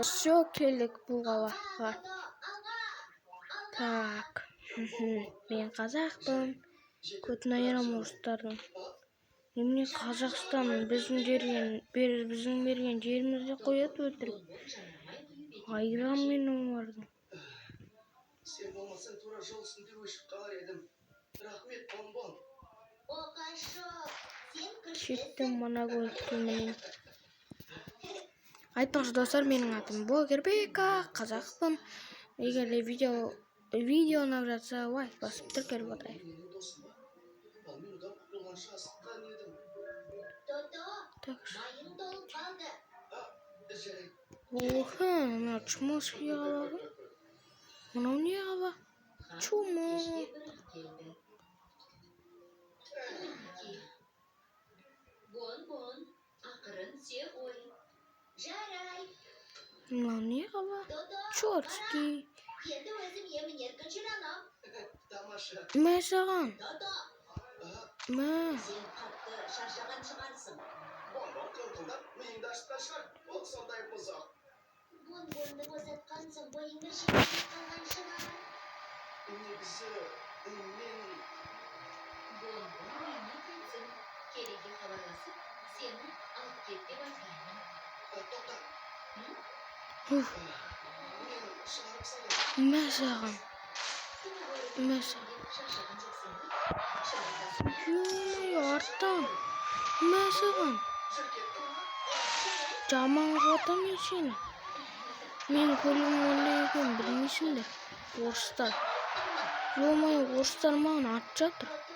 Все, келдік бұл қалаға. Так, мен қазақпын. Көтін айырам орыстардың. Немене, Қазақстан біздің жерген, біздің берген жерімізде қояды өтірік. Айырам мен олардың. Сен болмасаң, тура жол үстінде өшіп қалар едім. Рахмет, Бонбон. Оқашық, сен Кеттім күштісің. Мына көлікке мінейін. Айтпақшы, достар, менің атым Блогер Бека, қазақпын. Егер де видео ұнап жатса, лайк басып, тіркеліп отырайық. Менің досым ба? Ал мен одан құтылғанша асыққан едім. Тото, Так, майың толып қалды. А, жарайды. Оха, мынау чмошский қала ғой. Мынау не қала? Чмо. Кешке бірақ келді. Мінекей. Бон-бон, ақырын түсе ғой. Жарай. Мынау не қала? Тото, Чёртский. енді өзім емін еркін жүре алам. Тамаша. Мә саған. Тото, А, Мә. Сен қатты шаршаған шығарсың. Бонбон қыңқылдап миыңды ашытқан шығар. Ол сондай бұзық. Бон-бонды босатқан соң бойың бір жеңілдеп қалған шығар. Негізі, мен Бон-бон үйіне келсін. Кереге хабарласып, сені алып кет деп айтармын. А, тоқта. Уф, Мен шығарып салайын. Мә саған. Күні бойы Мә саған. шаршаған жоқсың ба? Жаратасың. Ё-моё, арттан. Мә саған. Жүр, кеттік. Жаман қылатам мен сені. Менің көлігім ондай екенін білмейсіңдер. Орыстар. Ё-моё, орыстар маған атып жатыр. Тото,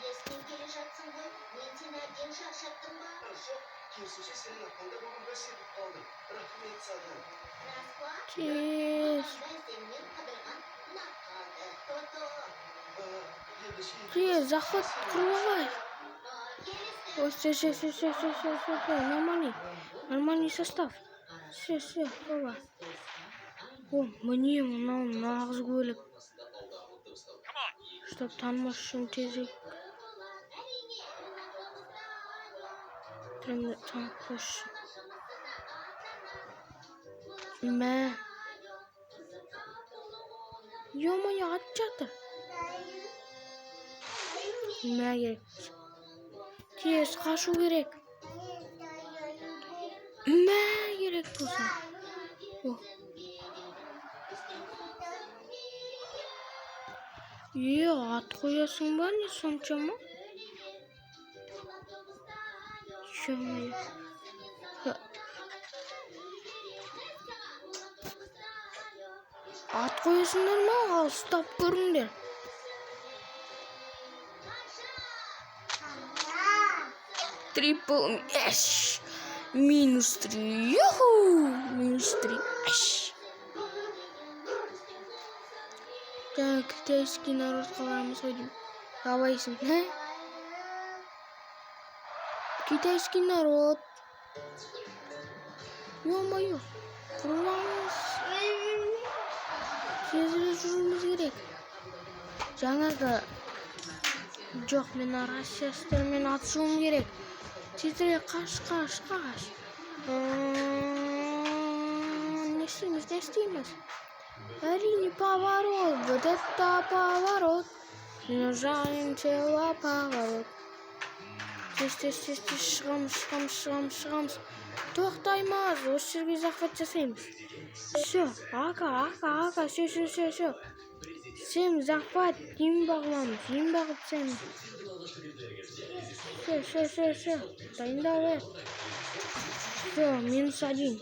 есінен келе жатсың ғой. Мен сені әбден шаршаттым ба? А, жоқ, керісінше, сенің арқаңда бүгін бір сергіп қалдым. Рахмет саған. Рас па? Тез. Маған да сенімен қыдырған ұнап қалды, Тото. А, ендеше Тез, захват құрып алайық. А, келістік. Ой, все, все, все, все, все, все, все, все, нормальный. Нормальный состав. Все, все, оба. О, міне, мынау нағыз көлік. Чтоб танымас үшін тезірек Әрине, танып қойшы. Мә. Ё-моё, атып жатыр. Мә, керек. Тез қашу керек. Мә, керек болса. О. Е, ат қоясың ба, не соншама? Ё-моё. Ха. Ат қоясыңдар ма? Ал ұстап көріңдер. Трипл эш. Минус три. Юху! Минус три. Эш. Так, китайский народқа барамыз ғой деймін. Қалайсың, ә? Китайский народ. Ё-моё. Құрыламыз. Тезірек жүруіміз керек. Жаңағы жоқ, мен россиястармен атысуым керек. Тезірек қаш, қаш, қаш. Не істейміз, не істейміз? Әрине, поворот, вот это поворот. Нажаем тело поворот. Тез, тез, тез, тез шығамыз, шығамыз, шығамыз, шығамыз. Тоқтаймыз, осы жерге захват жасаймыз. Все, ака, ака, ака, все, все, все, все. Всем захват, имба қыламыз, имба қылып тастаймыз. Все, все, все, все. Дайындал, е. Все, минус один.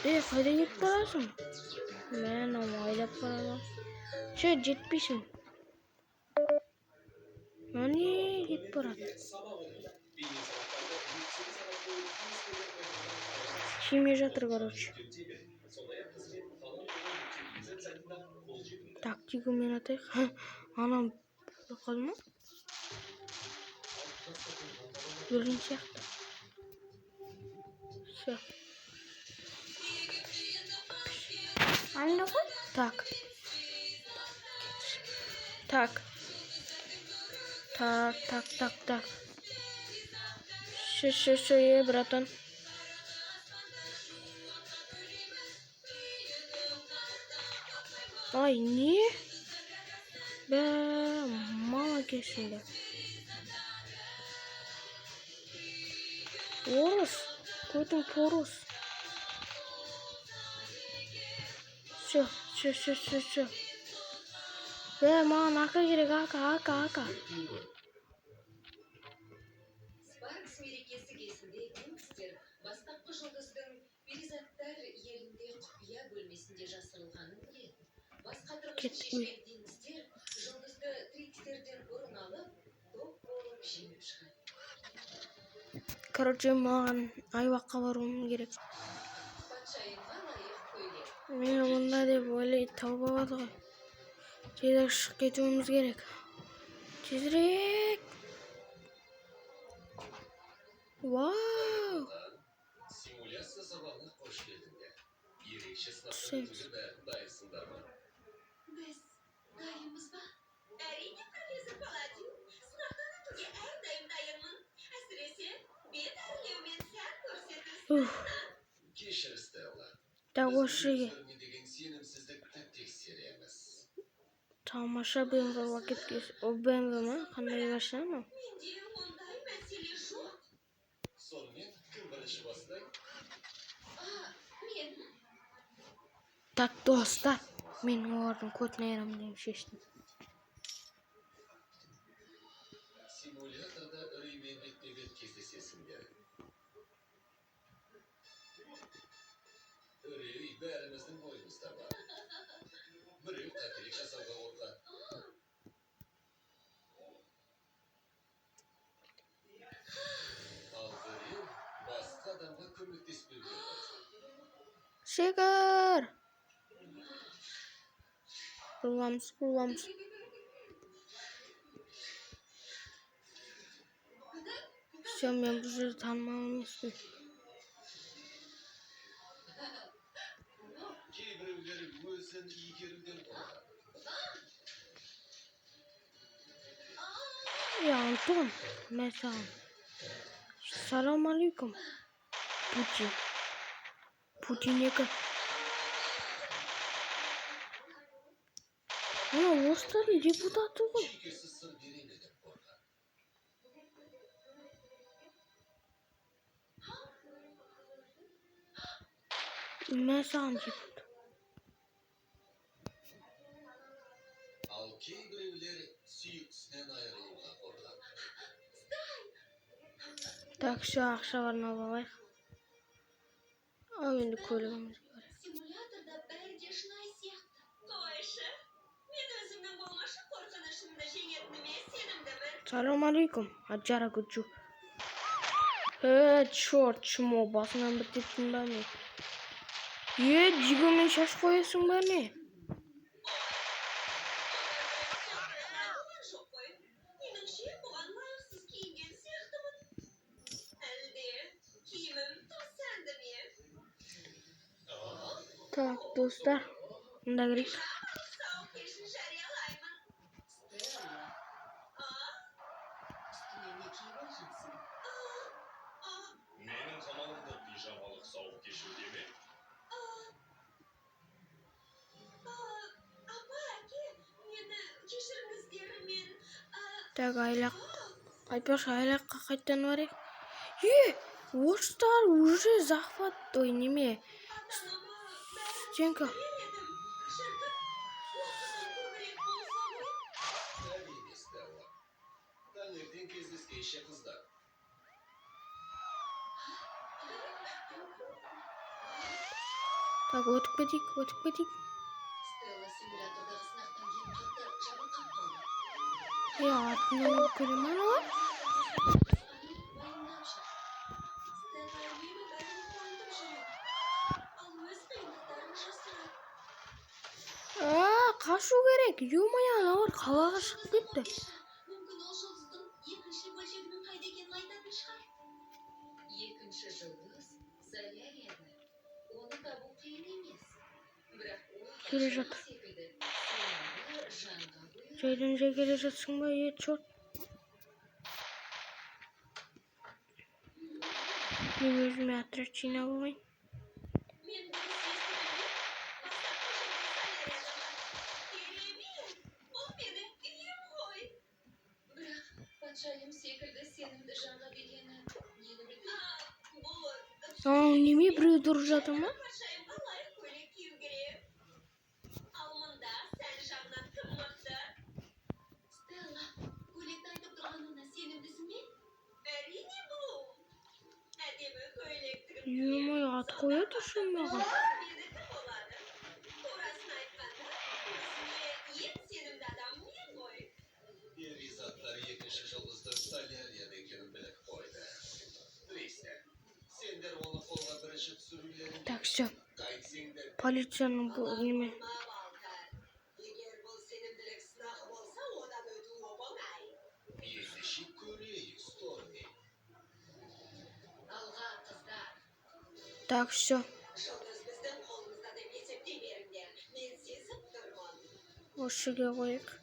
Е, қайда кетіп барасың? Мә, мынау айдап барады. Все, жетпейсің. Міне, кетіп барады. Тимей жатыр, короче. Тактикамен атайық. Анам қалды ма? Өлген сияқты. Все. Так. Так. Так, так, так, так. Все, все, все, е, братан. Ай, не? Бә, мал әкесіңдер. Орыс, көтің порос. Все, все, все, все, все. Бә, маған ака керек, ака, ака, ака. Спаркс мерекесі кезінде гангстер бастапқы жұлдыздың перизаттар елінде құпия бөлмесінде жасырылғанын біледі. Бас қатырғышын Кеттік. шешкен дингстер жұлдызды трикстерден бұрын алып, топ болып жеңіп шығады. Короче, маған айлаққа баруым керек. Патшайымға лайық көйлек. Мені мұнда деп ойлайды, тауып алады ғой. Тезірек шығып кетуіміз керек. Тезірек. Вау! Симуляция сабағына қош келдіңдер. Ерекше сынақтан Түсеміз. өтуге бәрін дайынсыңдар ма? Біз дайынбыз ба? Әрине, профессор Паладин. Сынақтан өтуге әрдайым дайынмын. Әсіресе бет әрлеу мен сән көрсету. Уф, Кешір, Стелла. так Біз осы жерге. өздеріңе деген сенімсіздікті тексереміз. Тамаша BMW пакетке. О, BMW ма? Қандай машина ма? Менде ондай мәселе жоқ. Сонымен кім бірінші бастайды? А, мен. Так, достар, мен олардың көтін айырамын деп шештім. Симуляторда үреймен бетпе-бет кездесесіңдер. Үрей бәріміздің бойымызда бар. Біреу қателік жасауға қорқады. Ал біреу басқа адамға көмектеспеуге қорқады. Секір! Бұрыламыз, бұрыламыз. Все, мен бұл жерде танымал емеспін. Кейбіреулер өзін игеруден қорқады. Я, Антон, мен саған. Салам алейкум. Путин. Путин екі. Мына орыстардың депутаты ғой. Жүйкесі сыр бере ме деп қорқады. Мен саған депутат. Ал кейбіреулер сүйіктісінен айырылуға қорқады. Так, все, ақша барын алып алайық. Ал енді көлігімізге барайық. Симуляторда бәрі де шынайы сияқты. Қойшы. Мен өзімнің болмашы қорқынышымды жеңетініме сенімдімін. Салам алейкум, Аджара Гуджу. Черт, чмо, басынан бір тептің ба не? Дигомен шаш қоясың ба не? Болған жоқ қой. Меніңше бұған лайықсыз киінген сияқтымын. Әлде киімім тым сәнді ме? Так, достар, мында кірейік. Сау кешін жариялаймын. Стелла. А? Үстіңе не киіп алғансың? Менің қамалымда пижамалық сауық кешуде ме? Апа, әке, мені кешіріңіздер, мен Так, айлақ. Айтпақшы, айлаққа қайтадан барайық. Орыстар уже захват, ой, неме, ата-анама бәрін стенка. берер едім. Шіркін, уақытым көбірек болса ғой. Әрине, Стелла. Таңертең кездескенше, қыздар. Так, өтіп кетейік, өтіп кетейік. Стелла симулятордағы сынақтан кейін қатты жабырқап қалды. Артынан келе ме аналар? Уайымдап жүр. Стелла үнемі бәрін қуантып жүреді. Ал өз қиындықтарын жасырады. А, қашу керек. Ё-моё, аналар қалаға шығып кетті. Мүмкін ол жұлдыздың екінші бөлшегінің қайда екенін айтатын шығар. Екінші жұлдыз Солярияда. Оны табу қиын емес. Бірақ ол Келе патшайым жатыр. секілді сенімді жанға бұйырады. Жайдан жай келе жатсың ба, черт. Мен өзіме отряд жинап алайын. Мен дұрыс естідім бе? Бастапқы жұлдыз Солярияда ма? Мынау неме, біреуді ұрып жатыр ма? Патшайымға лайық көйлек кию керек. Ал мұнда сән жағынан кім мықты? Стелла, көйлекті айтып тұрғанына сенімдісің бе? Әрине, Блум. Әдемі көйлек тігіп Ё-моё, ат қояды ше маған. менікі болады. Турасын айтқанда, өзіме ең сенімді адам мен ғой. Перизаттар екінші жұлдызды Солярияда екенін біліп қойды. Тристен, сендер оны қолға бірінші түсірулерің Так, все. қайтсеңдер. Полицияның бұл неме. Валтер. Егер бұл сенімділік сынағы болса, одан өту оп-оңай. Ендеше көрейік, Сторми. Алға, қыздар. Так, все. Жұлдыз біздің қолымызда деп есептей беріңдер. Мен сезіп тұрмын. Осы жерге қояйық.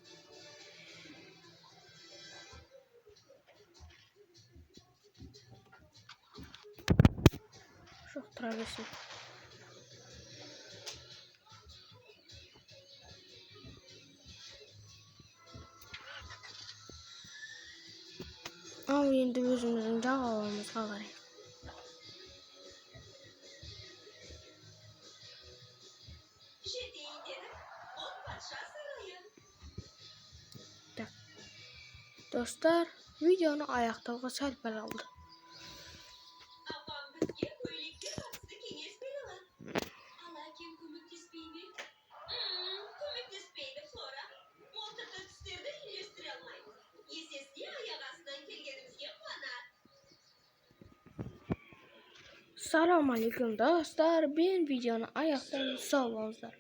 Жоқ, тұра берсін. Ал енді өзіміздің жағалауымызға қарайық. Жетейін дедік. Бұл патша сарайы. Так. Достар, видеоны аяқтауға сәл пәл қалды. Апам бізге көйлекке қатысты кеңес бере алады. Ал әкем көмектеспей ме? Көмектеспейді, Флора. Ол тіпті түстерді үйлестіре алмайды. Есесіне аяқ астынан келгенімізге қуанады. Салам алейкум, достар. Мен видеоны аяқтаймын. Сау болыңыздар.